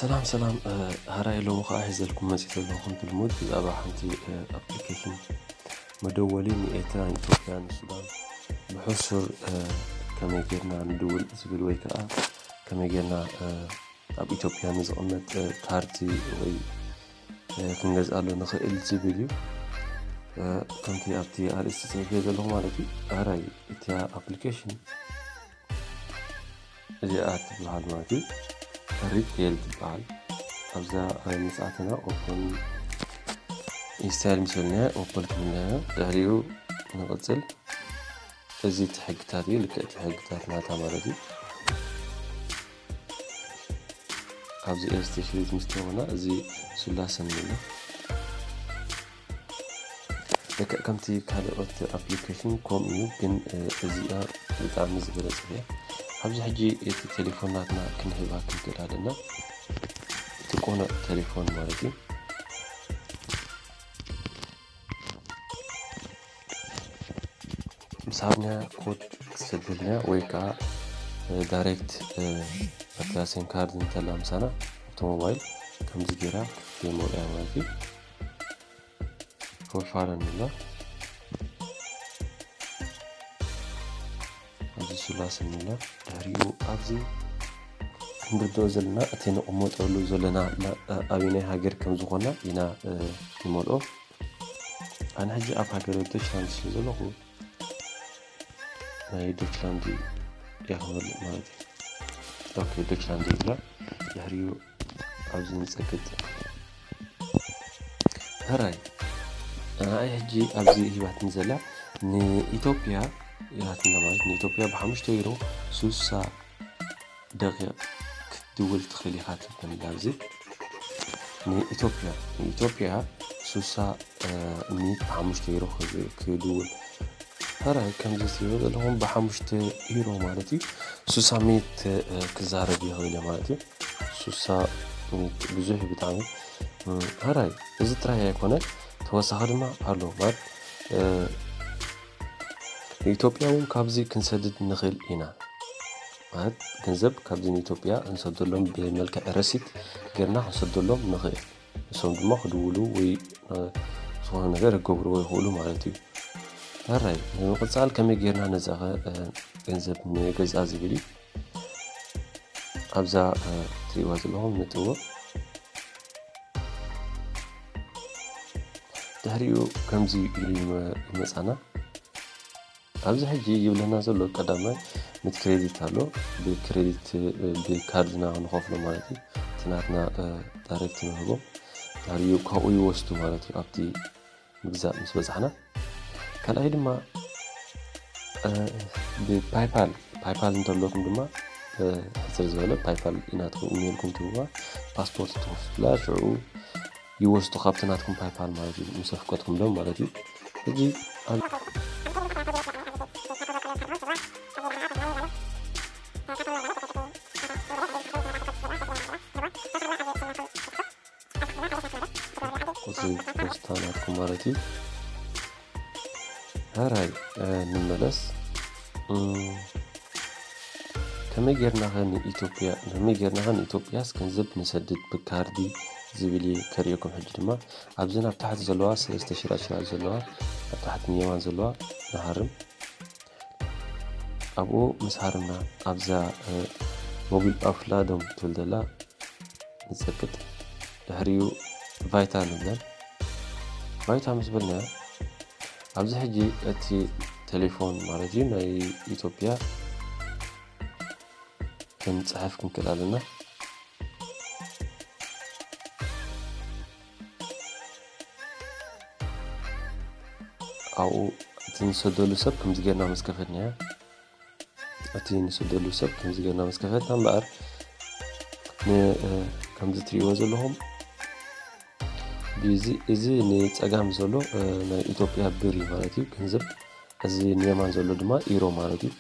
ሰላም ሰላም፣ ሀራይ ሎሚ ከዓ ሒዘልኩም መፂእ ዘለኹም ትልሙድ ብዛዕባ ሓንቲ ኣፕሊኬሽን መደወሊ ንኤርትራን ኢትዮጵያን ሱዳን ብሕሱር ከመይ ጌርና ንድውል ዝብል ወይ ከዓ ከመይ ጌርና ኣብ ኢትዮጵያ ንዝቕመጥ ካርድ ወይ ክንገዝኣሉ ንኽእል ዝብል እዩ። ከምቲ ኣብቲ ኣርእስቲ ፅሒፈ ዘለኹ ማለት እዩ። ሀራይ እቲያ ኣፕሊኬሽን እዚኣ ትበሃል ማለት እዩ። ሪቴል ትበሃል። ኣብዛ ምስ ኣተና ኦፕን ኢንስታል ምስ በልናዮ ኦፕን ክንብለዮ ድሕሪኡ ንቕፅል። እዚ እቲ ሕግታት እዩ፣ ልክዕ እቲ ሕግታት ናታ ማለት እዩ። ኣብዚ ኤስቴሽሪት ምስ ተኾና እዚ ስላሰ ንብሎ ልክዕ ከምቲ ካልኦት ኣፕሊኬሽን ከም እዩ፣ ግን እዚኣ ብጣዕሚ ዝበለጸት እያ። ኣብዚ ሕጂ እቲ ቴሌፎን ናትና ክንህባ ክንክእል ኣለና። እቲ ቆኑዕ ቴሌፎን ማለት እዩ። ምስ ሃብና ኮድ ክትሰደልና ወይ ከዓ ዳይሬክት ኣትላሴን ካርድ እንተላ ምሳና ኣብቲ ሞባይል ከምዚ ገይራ ክትመልኦ እያ ማለት እዩ። ፕሮፋይል ንብላ ኣብዚ ስላሰ ንብላ ድሕሪኡ ኣብዚ ክንርድኦ ዘለና እቲ ንቕመጠሉ ዘለና ኣበየናይ ሃገር ከም ዝኾና ኢና ንመልኦ። ኣነ ሕጂ ኣብ ሃገረ ዶችላንድ ስለ ዘለኹ ናይ ዶችላንድ እያ ክመልእ ማለት እዩ። ኦኬ ዶችላንድ ይብላ ድሕሪኡ ኣብዚ ንፀግጥ። ሕራይ ንዓይ ሕጂ ኣብዚ ሂባትኒ ዘላ ንኢትዮጵያ ኢላትና ማለት ንኢትዮጵያ ብሓሙሽተ ዩሮ ሱሳ ደቂቕ ክትድውል ትኽእል ኢኻ ትብል ኣብዚ ንኢትዮጵያ ንኢትዮጵያ ሱሳ ሚኒት ብሓሙሽተ ዩሮ ክድውል። ሕራይ ከምዚ ትሪእዎ ዘለኹም ብሓሙሽተ ዩሮ ማለት እዩ ሱሳ ሚኒት ክዛረብ ይኽእል ማለት እዩ። ሱሳ ሚኒት ብዙሕ ብጣዕሚ። ሕራይ እዚ ጥራይ ኣይኮነ ተወሳኺ ድማ ኣሎ ማለት ንኢትዮጵያ እውን ካብዚ ክንሰድድ ንኽእል ኢና ማለት ገንዘብ ካብዚ ንኢትዮጵያ እንሰደሎም ብመልክዕ ረሲት ጌርና ክንሰደሎም ንኽእል። እሶም ድማ ክድውሉ ወይ ዝኾነ ነገር ክገብርዎ ይኽእሉ ማለት እዩ። ሕራይ ንምቕፃል ከመይ ጌርና ነዛ ገንዘብ ንገዝኣ ዝብል እዩ። ኣብዛ ትሪእዋ ዘለኹም ንጥውቕ። ድሕሪኡ ከምዚ ኢሉ ይመፃና። ኣብዚ ሕጂ ይብለና ዘሎ ቀዳማይ ምስ ክሬዲት ኣሎ። ብክሬዲት ብካርድና ንኸፍሎ ማለት እዩ። እቲ ናትና ዳይሬክት ንህቦም ድሕሪኡ ካብኡ ይወስዱ ማለት እዩ። ኣብቲ ምግዛእ ምስ በፃሕና ካልኣይ ድማ ብፓይፓል ፓይፓል እንተለኩም ድማ ሕፅር ዝበለ ፓይፓል ኢናትኩም ኢሜልኩም ትህቡዋ ፓስፖርት ትኸፍቱላ ሽዑ ይወስዱ ካብቲ ናትኩም ፓይፓል ማለት እዩ ምስ ኣፍቀድኩም ዶ ማለት እዩ። ሕጂ እዚ ፖስታ ናትኩም ማለት እዩ። ሕራይ ንምመለስ ከመይ ጌርናኸ ንኢትዮጵያ ከመይ ጌርናኸ ንኢትዮጵያስ ገንዘብ ንሰድድ ብካርዲ ዝብል እየ ከርእየኩም። ሕጂ ድማ ኣብዘን ኣብ ታሕቲ ዘለዋ ሰለስተ ሽራሽራት ዘለዋ ኣብ ታሕቲ ንየማን ዘለዋ ንሃርም። ኣብኡ ምስ ሃርምና ኣብዛ ሞቢል ኣፍላዶም ትብል ዘላ ንፀቅጥ ድሕሪኡ ቫይታ ንብለን። ቫይታ ምስ በልናዮ ኣብዚ ሕጂ እቲ ቴሌፎን ማለት እዩ ናይ ኢትዮጵያ ክንፅሕፍ ክንክእል ኣለና። ኣብኡ እቲ ንሰደሉ ሰብ ከምዚ ጌርና ምስ ከፈትናዮ እቲ ንሰደሉ ሰብ ከምዚ ጌርና ምስ ከፈትና እምበኣር ከምዚ ትሪእዎ ዘለኹም እዚ ንፀጋም ዘሎ ናይ ኢትዮጵያ ብር እዩ ማለት እዩ ገንዘብ። እዚ ንየማን ዘሎ ድማ ኢሮ ማለት እዩ።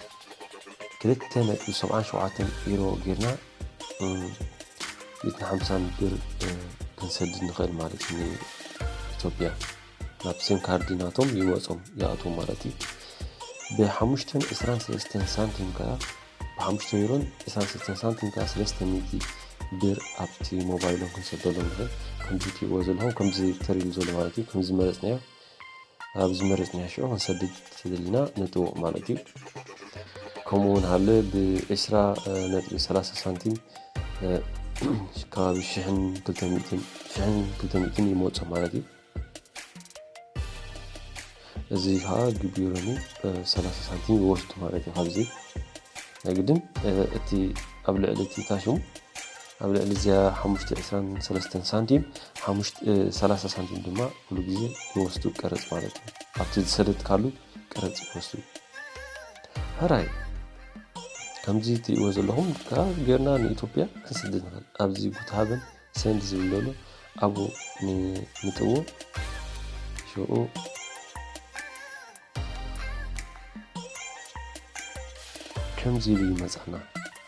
ክልተ ነጥቢ ሰብዓን ሸውዓተን ኢሮ ጌርና ሚእትን ሓምሳን ብር ክንሰድድ ንኽእል ማለት እዩ። ንኢትዮጵያ ናብ ሲም ካርዲ ናቶም ይወፆም ይኣትዎም ማለት እዩ። ብሓሙሽተን ዕስራን ሰለስተን ሳንቲም ከዓ ብሓሙሽተ ዩሮን ዕስራን ሰለስተን ሳንቲም ከዓ ሰለስተ ሚእቲ ብር ኣብቲ ሞባይሎም ክንሰደሎም ንኽእል። ከምዚ ትሪእዎ ዘለኹም ከምዚ ተሪሉ ዘሎ ማለት እዩ። ከምዚ መረጽናዮ፣ ኣብ ዝመረጽናዮ ሽዑ ክንሰድድ ተደሊና ንጥውቕ ማለት እዩ። ከምኡ እውን ሃለ ብ20 ነጥቢ 30 ሳንቲም ከባቢ ሽሕን ክልተ ሚእትን ይመፁ ማለት እዩ። እዚ ከዓ ግቢሮኒ 30 ሳንቲም ይወስዱ ማለት እዩ። ካብዚ ናይ ግድን እቲ ኣብ ልዕሊ እቲ ታሽሙ ኣብ ልዕሊ እዚኣ ሓሙሽተ ዕስራን ሰለስተን ሳንቲም ሓሙሽተ 30 ሳንቲም ድማ ኩሉ ግዜ ይወስዱ ቀረፅ ማለት እዩ። ኣብቲ ዝሰደድካሉ ቀረፅ ይወስዱ። ሕራይ ከምዚ ትሪእዎ ዘለኹም ካብ ጌርና ንኢትዮጵያ ክንስድድ ንኽእል። ኣብዚ ጉትሃብን ሰንድ ዝብል ዘሎ ኣብኡ ንጥዎ ሽኡ ከምዚ ኢሉ ይመፃና።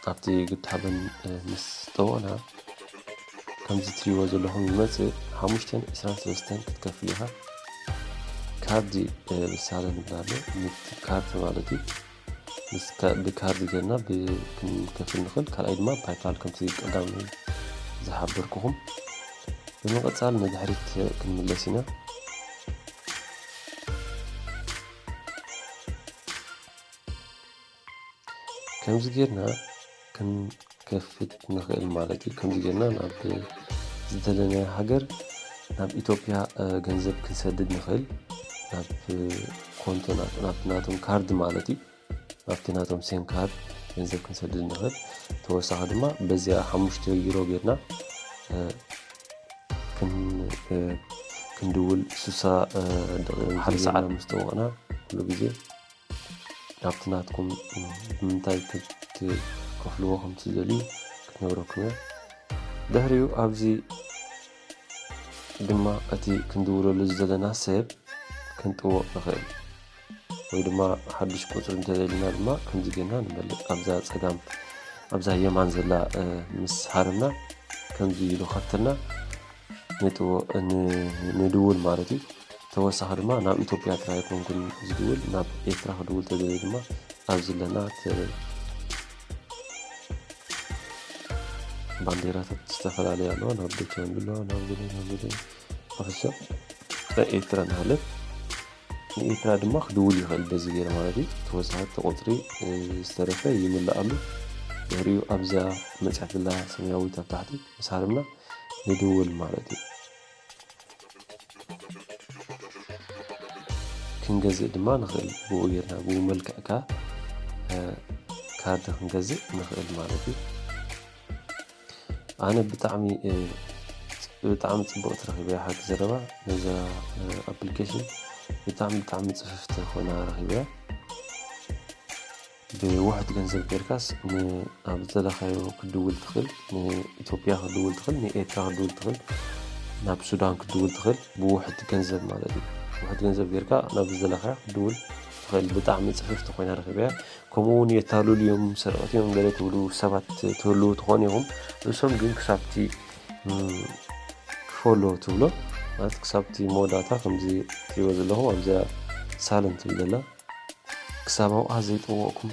ኣብቲ ግታብን ምስ ጠወና ከምዚ ትሪእዎ ዘለኹም ይመፅእ። ሓሙሽተን ዕስራን ሰለስተን ክትከፍል ኢኻ። ካርዲ ብሳለ ንብላለ ምት ካርድ ማለት እዩ። ብካርድ ጌርና ክንከፍል ንኽእል። ካልኣይ ድማ ፓይፓል ከምቲ ቀዳሚ ዝሓበርኩኹም። ብምቕፃል ንድሕሪት ክንምለስ ኢና። ከምዚ ጌርና ክንከፍት ንኽእል ማለት እዩ። ከምዚ ጌርና ናብ ዝደለናዮ ሃገር ናብ ኢትዮጵያ ገንዘብ ክንሰድድ ንኽእል። ናብ ኮንቶ ናብ ናቶም ካርድ ማለት እዩ። ኣብቲ ናቶም ሴም ካርድ ገንዘብ ክንሰድድ ንኽእል። ተወሳኺ ድማ በዚኣ ሓሙሽተ ዩሮ ጌርና ክንድውል ሱሳ ሓደ ሰዓት ምስ ጠወቕና ኩሉ ግዜ ናብቲ ናትኩም ብምንታይ ክትከፍልዎ ከም ትደልዩ ክትነግረኩም እያ። ድሕሪኡ ኣብዚ ድማ እቲ ክንድውለሉ ዝደለና ሰብ ክንጥውቕ ንኽእል። ወይ ድማ ሓድሽ ቁፅሪ እንተደሊና ድማ ከምዚ ጌርና ንመልጥ። ኣብዛ ፀጋም ኣብዛ የማን ዘላ ምስ ሃረምና ከምዚ ኢሉ ከፍተልና ንጥዎ ንድውል ማለት እዩ። ተወሳኺ ድማ ናብ ኢትዮጵያ ጥራይ ኣይኮንኩን ዝድውል፣ ናብ ኤርትራ ክድውል ተደልየ ድማ ኣብዚ ኣለና ባንዴራታት ዝተፈላለየ ኣለዋ። ናብ ደቻ ንብሎ ናብ ገለ ናብ ገለ ኣፍሶ ኤርትራ እናሃለት ንኤርትራ ድማ ክድውል ይኽእል በዚ ገይረ ማለት እዩ። ተወሳኺ እቲ ቁፅሪ ዝተረፈ ይምልኣሉ። ድሕሪኡ ኣብዛ መፅያት ዘላ ሰማያዊት ኣብ ታሕቲ ምስ ሃረምና ንድውል ማለት እዩ። ክንገዝእ ድማ ንኽእል ብኡ ጌርና ብኡ መልክዕካ ካርድ ክንገዝእ ንኽእል ማለት እዩ። ኣነ ብጣዕሚ ብጣዕሚ ፅቡቅ ትረኪበያ ሓቂ ዘረባ ነዛ ኣፕሊኬሽን ብጣዕሚ ብጣዕሚ ፅፍፍቲ ኮይና ረኪበያ። ብውሕድ ገንዘብ ጌርካስ ኣብ ዝደለካዮ ክድውል ትኽእል። ንኢትዮጵያ ክድውል ትኽእል፣ ንኤርትራ ክድውል ትኽእል፣ ናብ ሱዳን ክድውል ትኽእል ብውሕድ ገንዘብ ማለት እዩ። ውሕድ ገንዘብ ጌርካ ናብ ዝደለካዮ ክድውል ትኽእል። ብጣዕሚ ፅፍፍቲ ኮይና ረኪበያ። ከምኡ እውን የታልሉ እዮም፣ ሰረቕቲ እዮም ገለ ትብሉ ሰባት ትህልዉ ትኾኑ ኢኹም። እሶም ግን ክሳብቲ ክፈሎ ትብሎ ማለት ክሳብቲ መወዳእታ ከምዚ ትሪእዎ ዘለኹም ኣብዚኣ ሳለን ትብል ዘላ ክሳብ ኣብኣ ዘይጠወቕኩም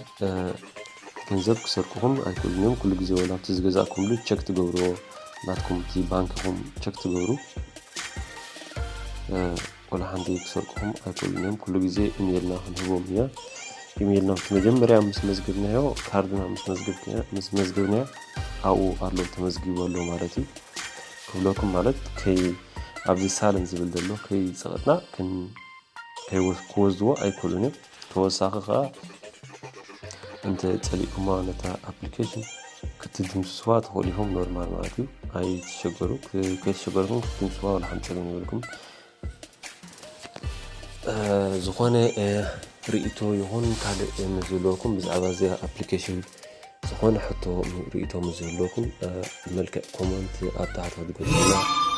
ገንዘብ ክሰርቁኹም ኣይክእሉን እዮም። ኩሉ ግዜ ወላ ኣብቲ ዝገዛእኩምሉ ቸክ ትገብርዎ ናትኩም እቲ ባንክኹም ቸክ ትገብሩ ወላ ሓንቲ ክሰርቁኹም ኣይክእሉን እዮም። ኩሉ ግዜ ኢሜይልና ክንህቦም ኢና። ኢሜይልና እቲ መጀመርያ ምስ መዝገብናዮ ካርድና ምስ መዝገብናዮ ኣብኡ ኣሎ ተመዝጊቡ ኣሎ ማለት እዩ። ክብለኩም ማለት ከይ ኣብዚ ሳለን ዝብል ዘሎ ከይፀቐጥና ክወስድዎ ኣይክእሉን እዮም። ተወሳኺ ከዓ እንተ ፀሊእኩማ ነታ ኣፕሊኬሽን ክትድምስስዋ ትኽእሉ ኢኹም። ኖርማል ማለት እዩ። ኣይትሸገሩ። ከይተሸገርኩም ክትድምስስዋ ወላ ሓንቲ ፀገም የብልኩም። ዝኾነ ርእይቶ ይኹን ካልእ ምስ ዝህልወኩም ብዛዕባ እዚ ኣፕሊኬሽን ዝኾነ ሕቶ ርእይቶ ምስ ዝህልወኩም መልክዕ ኮመንት ኣብ ታሕቲ ክትገድፉልና